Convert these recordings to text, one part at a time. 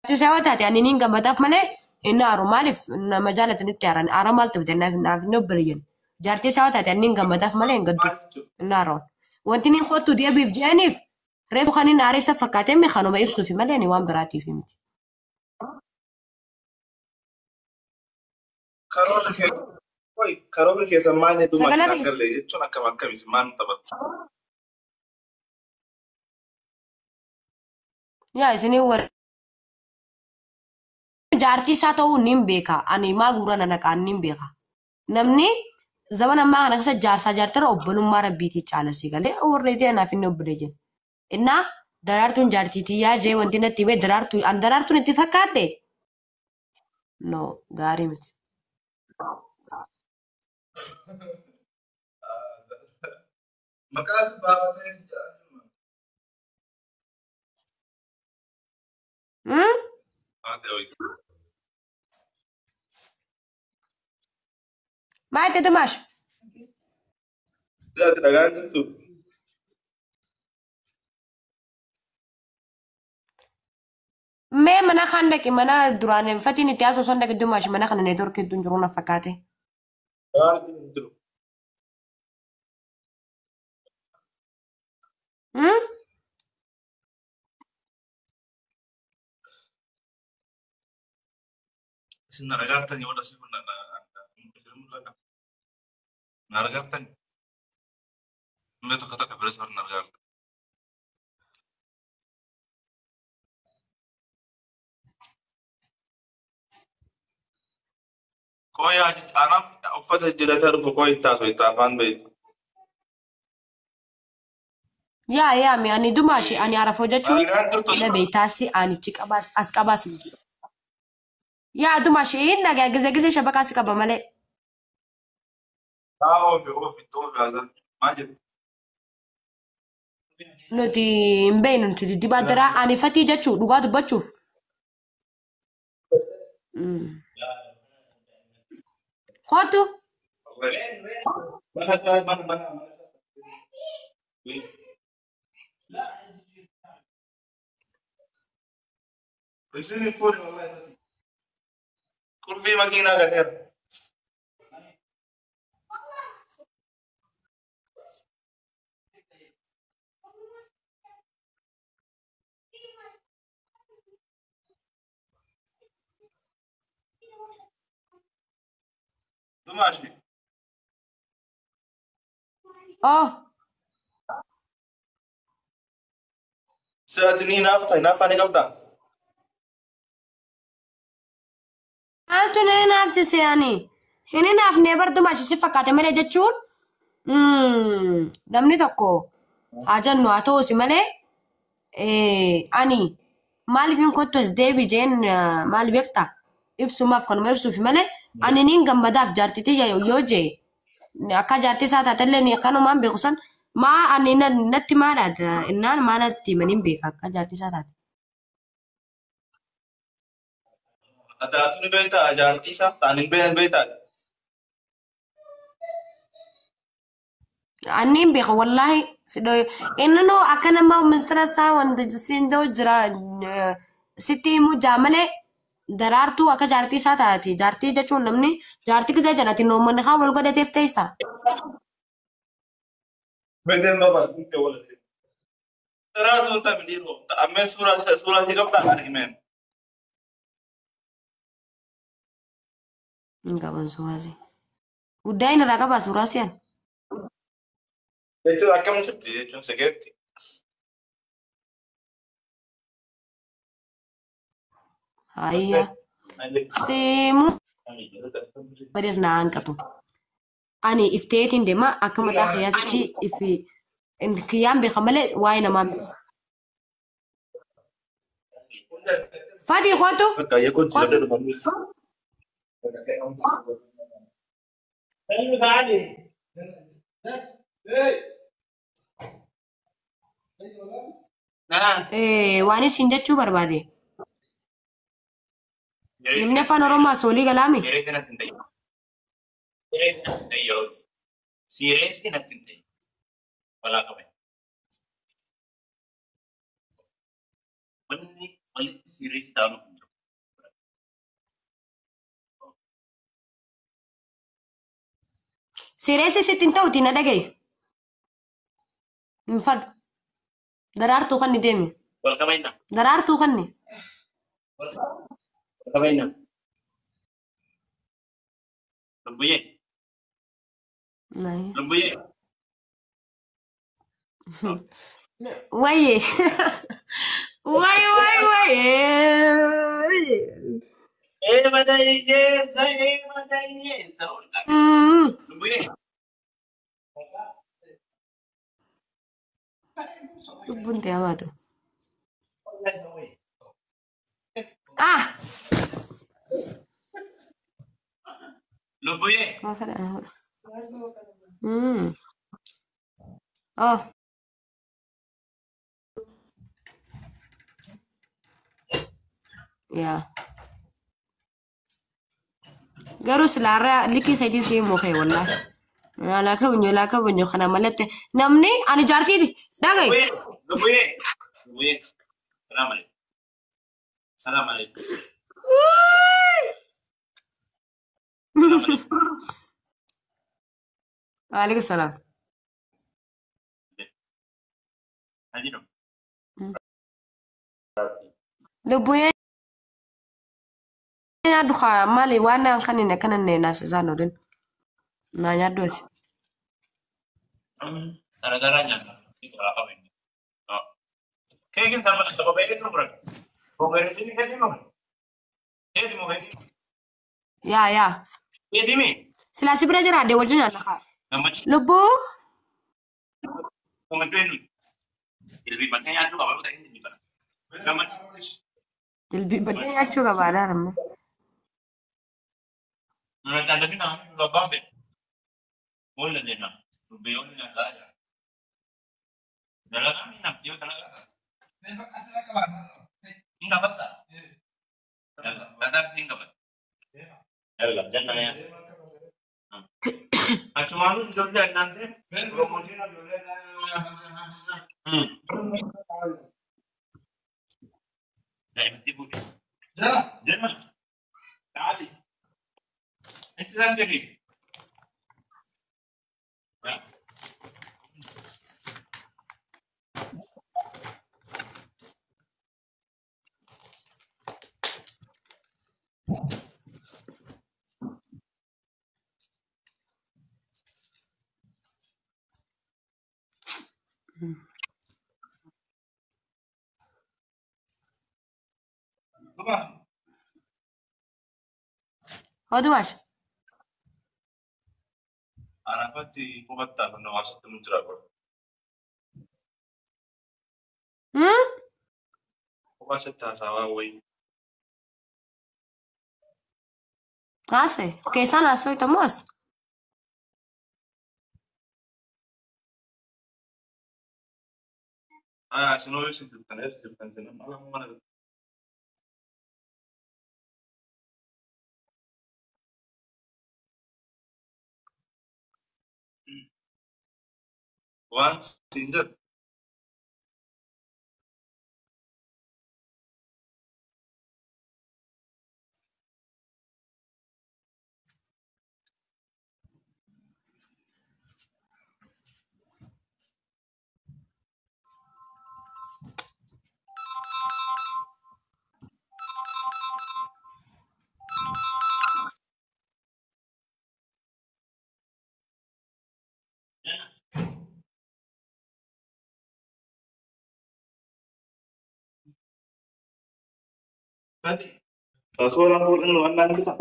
Jaartii isaa yoo taate ani niin gammadaaf malee inni aaru maaliif nama jaalatanitti aaran aara maaltu fide naaf inni obboleeyyan. Jaartii isaa yoo taate ani niin gammadaaf malee hin gaddu inni aaroon. Wanti inni kottu deebiif je'aniif reefu kan inni aaree isa fakkaatee mi kanuma ibsuufi malee ani waan biraatiif miti. Karoorri kee Oi, karoorri keessan maal jedhu Sagalee maal keessa. galle jechuun akkam akkamis maal taphattu? Yaa isinii warri jaartii isaa ta'uu niin beeka. Ani maa guura na naqaan niin beeka. Namni zaman ammaa kana keessa jaarsaa jaartara obbolummaa rabbiitii caalasii galee warri ta'e naaf inni obbolee jenna. Innaa daraartuun jaartiitii yaa jee wanti natti himee daraartuu an daraartuun itti fakkaadhe? No gaarii miti. Maqaa si baafatee si jedhaa. Hmm? Maal itti maash? Ati dhagaan jirtu. Mee mana kan dhaqi mana duraan fatiin itti haasoo san dhaqi dumaash mana kana neetworkii hedduun jiru na fakkaate. Dhagaan hin jiru. Hmm? Isin na dhagaartanii warra si mul'ata. Na argaartanii. Mee tokko tokko bira isaan na argaarta. Qoyaa anam uffata jijjiirrataa dhufu qoyaa itti haasoo itti afaan beeku. Yaa yaa mi ani dumaashi ani arafoo jechuun Dhagaan jirtu. na beektaasi anichi qabaas as qabaas hin jiru. Yaa dumaashi hin dhagaa gize gize shabaqaa si qaba malee. Haa oofi oofi oofi haasaan maal jettu? Nuti hin beeknu nuti dibbaa daraa ani fatii jechuu dhugaa dubbachuuf. Kootu Mana isaa mana mana mana. Isin fuudhi wallahi. Qulfii makiinaa gateera. Dumaashi. oh Sirratti ni hinaafta hinaaffaa ni qabdaa? maaltu na hinaafsise ani hin hinaafne bar dumaashi si fakkaate malee jechuun namni tokko haa jennu haa ta'uusi malee ani maaliif hin kottu as deebi jeen maal beektaa ibsumaaf kanuma ibsuufi malee ani niin gammadaaf jaartitii yoo jee akka jaartii isaa taatellee ni kanumaan beeku san maa ani natti maadhaata innaan maa natti himaniin beeka akka jaartii isaa taate. Adaatu ni beektaa jaartii isaa ta'an hin beekan beektaa? Ani hin beeka wallaahi inni noo akka nama ministeera isaa wanta siin ta'u jira sitti himuu jaa malee daraartuu akka jaartii isaa taate jaartii jechuun namni jaartii gisee jedhati noommanni haa wal godhateef teessa. Beekteen baba dunkee wal ta'e. Daraartuu hin taane dhiiroo ammee suuraa suuraa ishee qabdaa kan himeen. Hin qaban suuraa isii. Guddaa inni irraa qabaa suuraa si'an. Jechuun akkam jirti jechuun sekeetti. Hayya. Seemuu badees na hanqatu. Ani ifteetiin deema akka mataa kiyyaatti ifi kiyyaan beeka malee waa'ee namaa hin beeku. Fadii kootu. Bakka yeekoo Kootu. jira dhufanii. Waan isin jechuu barbaade. Namni afaan Oromoo asoolii galaami. Sireessi natti hin ta'in. Balaa qaban. Wanni walitti sireessi taanuuf hin jiru. Sireessi sitti hin ta'uti na dhagaye. Hin fadhu. Daraartuu kan ni deemi. Wal kabajna. Daraartuu kan ni. Wal kabajna. Lubbuyyee. Lubbuyyee. Waye. Way way way. Ee madayyeessa ee madayyeessa. Lubbuyyee. Lubbuun ta'e hamaatu. Ah! Lubbuyyee. Maa fedha na godha. Oh. Yaa. Garuu silaarraa likki keetii si himuu kee wallaahi. Alaa kabajnu alaa kabajnu kana malatti namni ani jaartiiti dhagaye. Lubbuyyee. Lubbuyyee. Salaam alaikum. Salaam alaikum. Waalaikum salaam. Lubbuyyee nyaadhu haa maali waan naan kan inni akkana inni naasisaan oolin. Naa nyaaddooti. Gara-gara nyaata. Keekin sama kophee nu bira. Kophee keekin nu bira. Keeti moo keeti? Yaa yaa. Keeti mi? Silaa si bira jiraadde wajjin nyaata haa. Lubbuu. Gammachuu eenyu? Jilbiifattee nyaachuu qaba yoo ta'e jilbiifata. Gammachuu. Jilbiifadhee nyaachuu qaba adaan amma. Nuna caalladhi nama abbaan fedhe. Walla jenna. Dubbii nyaataa jira. Dalagaa mi nafti yoo dalagaa. Hin qabatta? Dalagaa hin qabatta. Yalla janna yaa. Achumaanuu ijoollee annaan ta'e. Promooshinii ijoollee. Daa'imatti fuudhe. Jala. Jala. Taati. Itti isaan jedhi. Odumaas. Arafatti qubattaa kan hawaasatti mun jira godha. Qubaasatti haasawaa wayii. Haasa'e. Keessaan haasa'e tamoo as? Ah, sinoo yoo isin jirtan eessa jirtan sinoo maal mana waan siin jedhu. Suuraan fuudhan waan naan bitaa.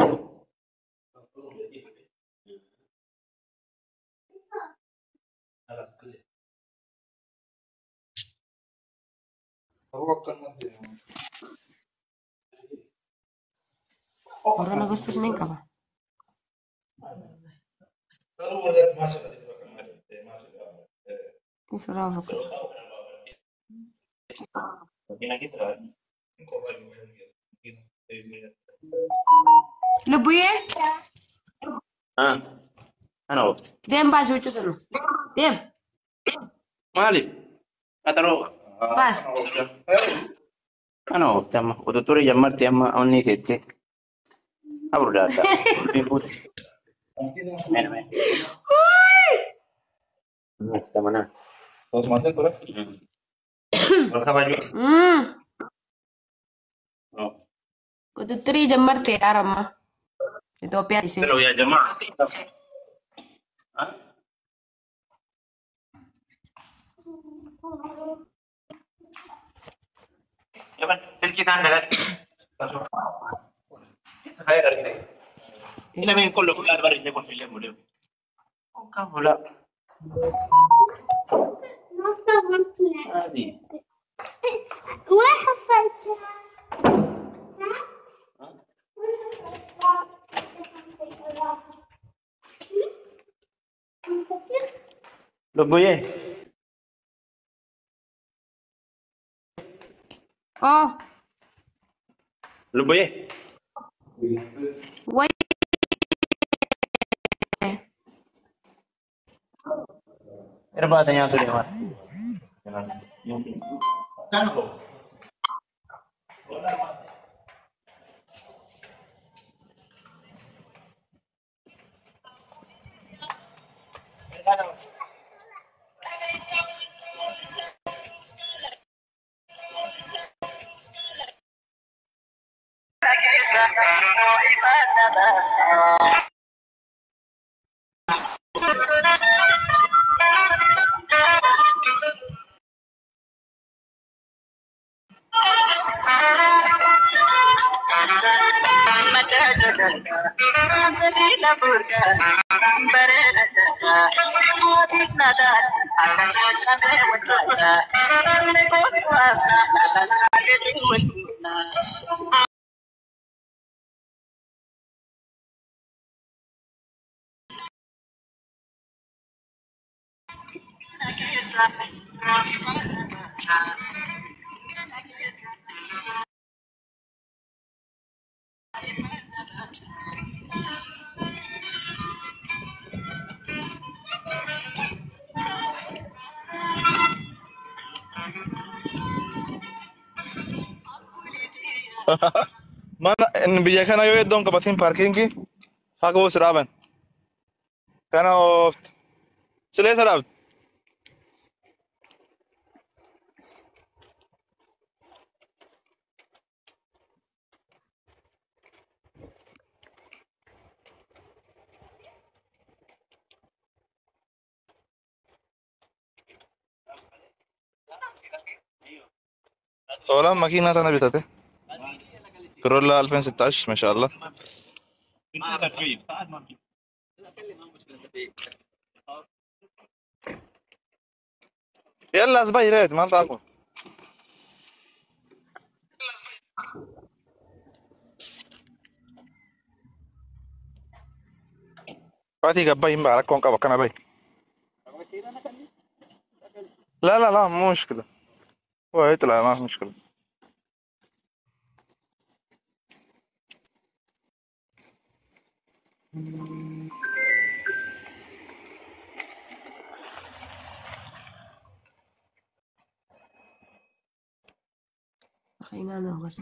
Warra gostas ni qaba. Suuraa fakkaata. Lubbuyyee. Ana oofte. Deem baasii huccuu sana. Deem. Maaliif? Qaxaroo. Baas. Ana oofte amma ututurii jammarti amma onni teettee. Abru daata. Ulfiin fuute. Mena mena. Mana. Osmaatee ture. Wal kabaju. Qututturii jammartee dhaaramma. Itoophiyaa isee. Hello yaa jamaa. Yaman silkii taan dagatte. Isa kaya argite. Ina men kollo kun arbar inne kun fille mule. Onka mula. Hadi. وين حصلتها؟ ها؟ وين حصلتها؟ Lubbuye. Oh, Lubbuye. way. Irbaata nyaatu deemaa. Kana ko. Mana biyya kana yoo iddoon qabatiin paarkiingii fagoo si dhaaban. Kana ooftu. Sileessa dhaabdu. Hoolaan makiinaa tana bitate. كورولا 2016 ما شاء الله. يلا زبايرات ما تعرفوا. فاتي قباي مبارك كون قبا كان باي. لا لا لا مو مشكلة، هو يطلع ما في مشكلة. خلينا نغرد.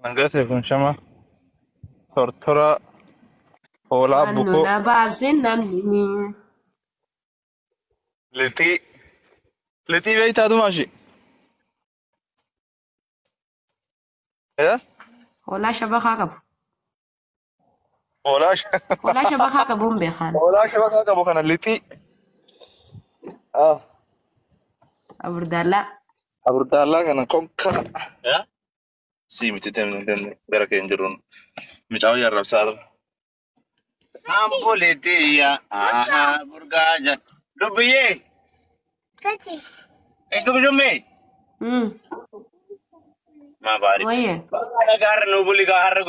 Nagate kun shama tortora hoolaa Naannoo bukoo na baabsee namni. lixii lixii beektaa dumaashi. Hoolaa shabakaa qabu. Hoolaa Hoolaa shabakaa qabuun beekan. hoolaa shabakaa qabu kana lixii. Aburdallaa. Aburdallaa kana konka. Si miti deemne deemne gara keenya jiruun mucaa yarrabsaa jira. Ambuleetiya. Aha burgaaja. Lubbuye. Eessa kujumme? Ma baari. Wayye. Gaara nu buli gaara.